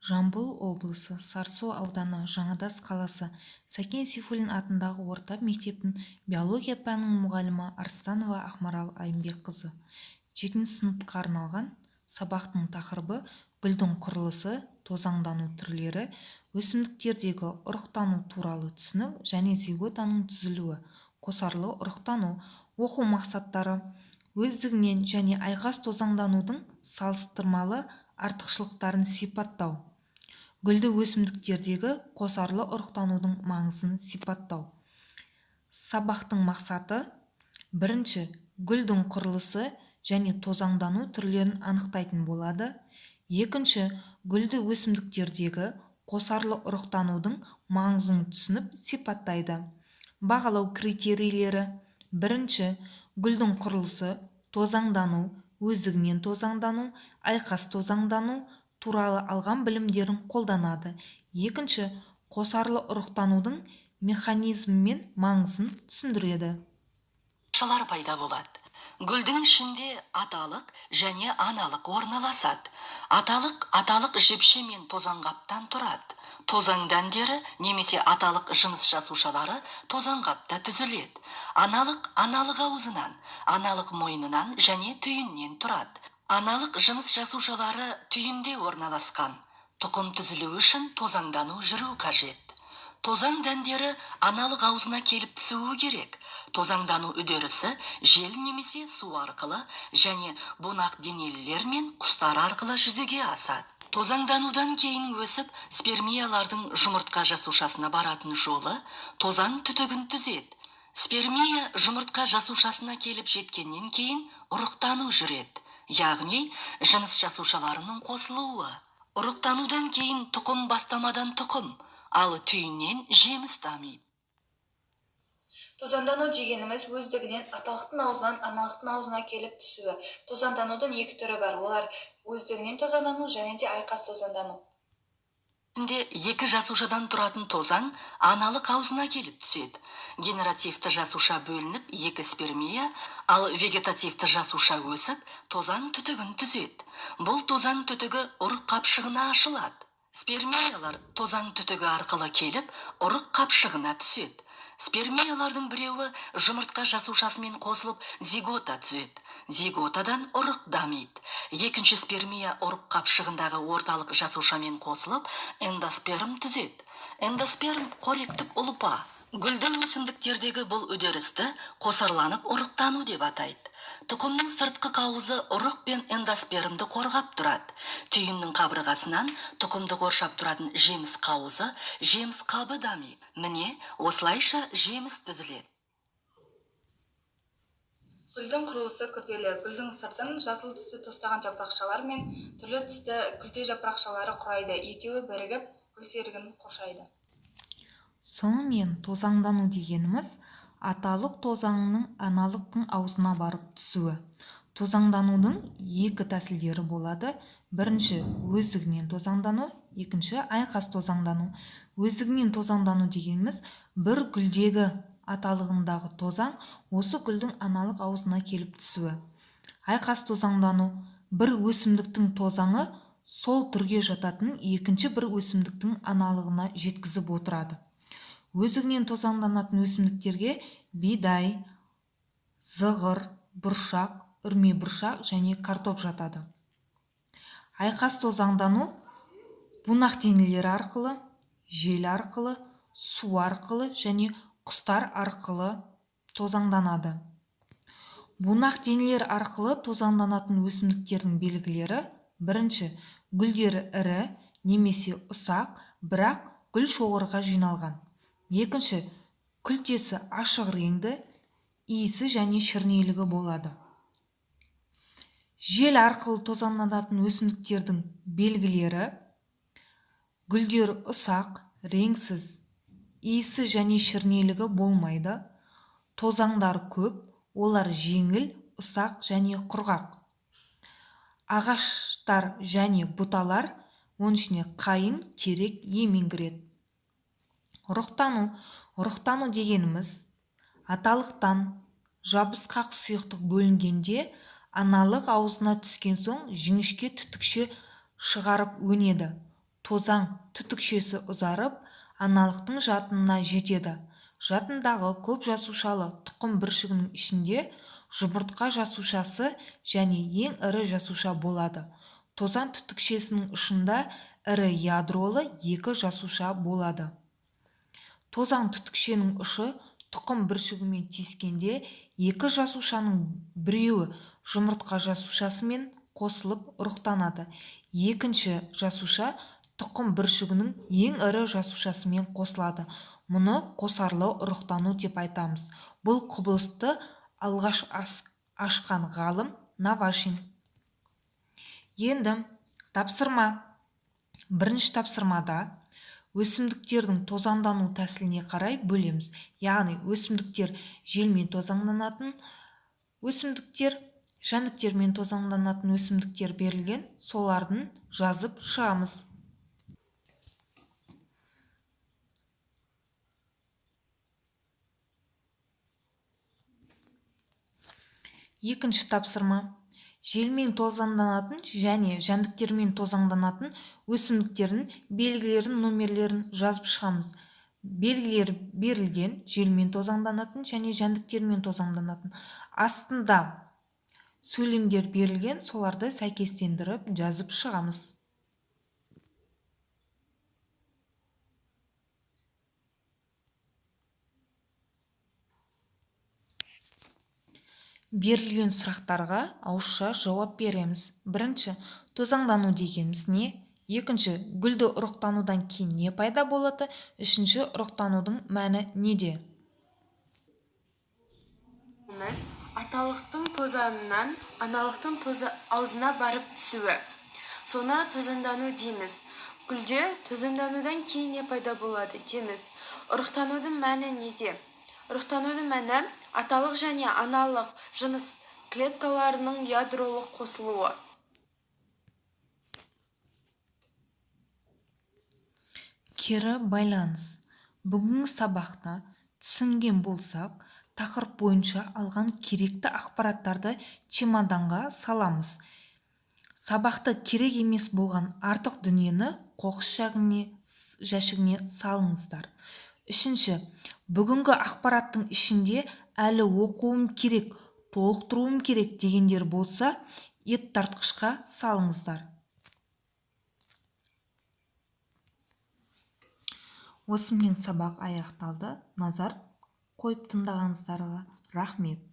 Жамбыл облысы, Сарысу ауданы, Жаңатас қаласы, Сәкен Сейфуллин атындағы орта мектептің биология пәнінің мұғалімі Арыстанова Ақмарал Айымбекқызы. Жетінші сыныпқа арналған сабақтың тақырыбы: гүлдің құрылысы, тозаңдану түрлері, өсімдіктердегі ұрықтану туралы түсінік және зиготаның түзілуі, қосарлы ұрықтану. Оқу мақсаттары: өздігінен және айқас тозаңданудың салыстырмалы артықшылықтарын сипаттау, гүлді өсімдіктердегі қосарлы ұрықтанудың маңызын сипаттау. Сабақтың мақсаты: бірінші, гүлдің құрылысы және тозаңдану түрлерін анықтайтын болады. Екінші, гүлді өсімдіктердегі қосарлы ұрықтанудың маңызын түсініп, сипаттайды. Бағалау критерийлері: бірінші, гүлдің құрылысы, тозаңдану, өздігінен тозаңдану, айқас тозаңдану туралы алған білімдерін қолданады. Екінші, қосарлы ұрықтанудың механизмі мен маңызын түсіндіреді. Пайда болады. Гүлдің ішінде аталық және аналық орналасады. Аталық аталық жіпше мен тозаңқаптан тұрады. Тозаң дәндері немесе аталық жыныс жасушалары тозаңқапта түзіледі. Аналық аналық аузынан, аналық мойнынан және түйіннен тұрады. Аналық жыныс жасушалары түйінде орналасқан. Тұқым түзілуі үшін тозаңдану жүру қажет. Тозаң дәндері аналық аузына келіп түсуі керек. Тозаңдану үдерісі жел немесе су арқылы және бунақ денелілер мен құстар арқылы жүзеге асады. Тозаңданудан кейін өсіп, спермиялардың жұмыртқа жасушасына баратын жолы тозаң түтігін түзеді. Спермия жұмыртқа жасушасына келіп жеткеннен кейін ұрықтану жүреді, яғни жыныс жасушаларының қосылуы. Ұрықтанудан кейін тұқым бастамадан тұқым, ал түйіннен жеміс дамиды. Тозаңдану дегеніміз – өздігінен аталықтың аузынан аналықтың аузына келіп түсуі. Тозаңданудың екі түрі бар. Олар: өздігінен тозаңдану және де айқас тозаңдану. Екі жасушадан тұратын тозаң аналық аузына келіп түседі. Генеративті жасуша бөлініп, екі спермия, ал вегетативті жасуша өсіп, тозаң түтігін түзеді. Бұл тозаң түтігі ұрық қапшығына ашылады. Спермиялар тозаң түтігі арқылы келіп, ұрық қапшығына түседі. Спермиялардың біреуі жұмыртқа жасушасымен қосылып, зигота түзеді. Зиготадан ұрық дамиды. Екінші спермия ұрық қапшығындағы орталық жасушамен қосылып, эндосперм түзеді. Эндосперм – қоректік ұлпа. Гүлді өсімдіктердегі бұл үдерісті қосарланып ұрықтану деп атайды. Тұқымның сыртқы қауызы ұрық пен эндоспермді қорғап тұрады. Түйіннің қабырғасынан тұқымды қоршап тұратын жеміс қауызы, жеміс қабы дамиды. Міне, осылайша жеміс түзіледі. Гүлдің құрылысы күрделі. Гүлдің сыртын жасыл түсті тостаған жапырақшалар мен түрлі түсті күлте жапырақшалары құрайды. Екеуі бірігіп, гүл серігін қоршайды. Сонымен, тозаңдану дегеніміз – аталық тозаңның аналықтың аузына барып түсуі. Тозаңданудың екі тәсілдері болады: бірінші, өздігінен тозаңдану, екінші, айқас тозаңдану. Өздігінен тозаңдану дегеніміз – бір гүлдегі аталығындағы тозаң осы гүлдің аналық аузына келіп түсуі. Айқас тозаңдану – бір өсімдіктің тозаңы сол түрге жататын екінші бір өсімдіктің аналығына жеткізіп отырады. Өздігінен тозаңданатын өсімдіктерге бидай, зығыр, бұршақ, үрме бұршақ және картоп жатады. Айқас тозаңдану бунақ денелері арқылы, жел арқылы, су арқылы және құстар арқылы тозаңданады. Бунақ денелер арқылы тозаңданатын өсімдіктердің белгілері: бірінші, гүлдері ірі немесе ұсақ, бірақ гүл шоғырға жиналған. Екінші, күлтесі ашық реңді, иісі және шірнейлігі болады. Жел арқылы тозаңданатын өсімдіктердің белгілері: гүлдері ұсақ, реңсіз, иісі және шірнейлігі болмайды, тозаңдары көп, олар жеңіл, ұсақ және құрғақ. Ағаштар және бұталар, оның ішіне қайың, терек, емен кіреді. Ұрықтану. Ұрықтану дегеніміз – аталықтан жабысқақ сұйықтық бөлінгенде, аналық аузына түскен соң, жіңішке түтікше шығарып өнеді. Тозаң түтікшесі ұзарып, аналықтың жатынына жетеді. Жатындағы көп жасушалы тұқым бүршігінің ішінде жұмыртқа жасушасы және ең ірі жасуша болады. Тозаң түтікшесінің ұшында ірі ядролы екі жасуша болады. Тозаң түтікшенің ұшы тұқым бүршігімен түйіскенде екі жасушаның біреуі жұмыртқа жасушасымен қосылып ұрықтанады. Екінші жасуша тұқым бүршігінің ең ірі жасушасымен қосылады. Мұны қосарлы ұрықтану деп айтамыз. Бұл құбылысты алғаш ашқан ғалым Навашин. Енді тапсырма. Бірінші тапсырмада өсімдіктердің тозаңдану тәсіліне қарай бөлеміз. Яғни өсімдіктер желмен тозаңданатын өсімдіктер, жәндіктермен тозаңданатын өсімдіктер берілген, солардың жазып шығамыз. Екінші тапсырма. Желмен тозаңданатын және жәндіктермен тозаңданатын өсімдіктердің белгілерін, номерлерін жазып шығамыз. Белгілері берілген желмен тозаңданатын және жәндіктермен тозаңданатын. Астында сөйлемдер берілген, соларды сәйкестендіріп жазып шығамыз. Берілген сұрақтарға ауызша жауап береміз. Бірінші, тозаңдану дегеніміз не? Екінші, гүлді ұрықтанудан кейін не пайда болады? Үшінші, ұрықтанудың мәні неде? Аталықтың тозаңынан аналықтың аузына барып түсуі. Соны тозаңдану дейміз. Гүлде тозаңданудан кейін не пайда болады дейміз. Ұрықтанудың мәні неде? Ұрықтанудың мәні аталық және аналық жыныс клеткаларының ядролық қосылуы. Кері байланыс. Бүгінгі сабақта түсінген болсақ, тақырып бойынша алған керекті ақпараттарды чемоданға саламыз. Сабақта керек емес болған артық дүниені қоқыс жәшігіне салыңыздар. Үшінші, бүгінгі ақпараттың ішінде әлі оқуым керек, толықтыруым керек дегендер болса, ет тартқышқа салыңыздар. Осымен сабақ аяқталды. Назар қойып тыңдағаныңыздарға рахмет.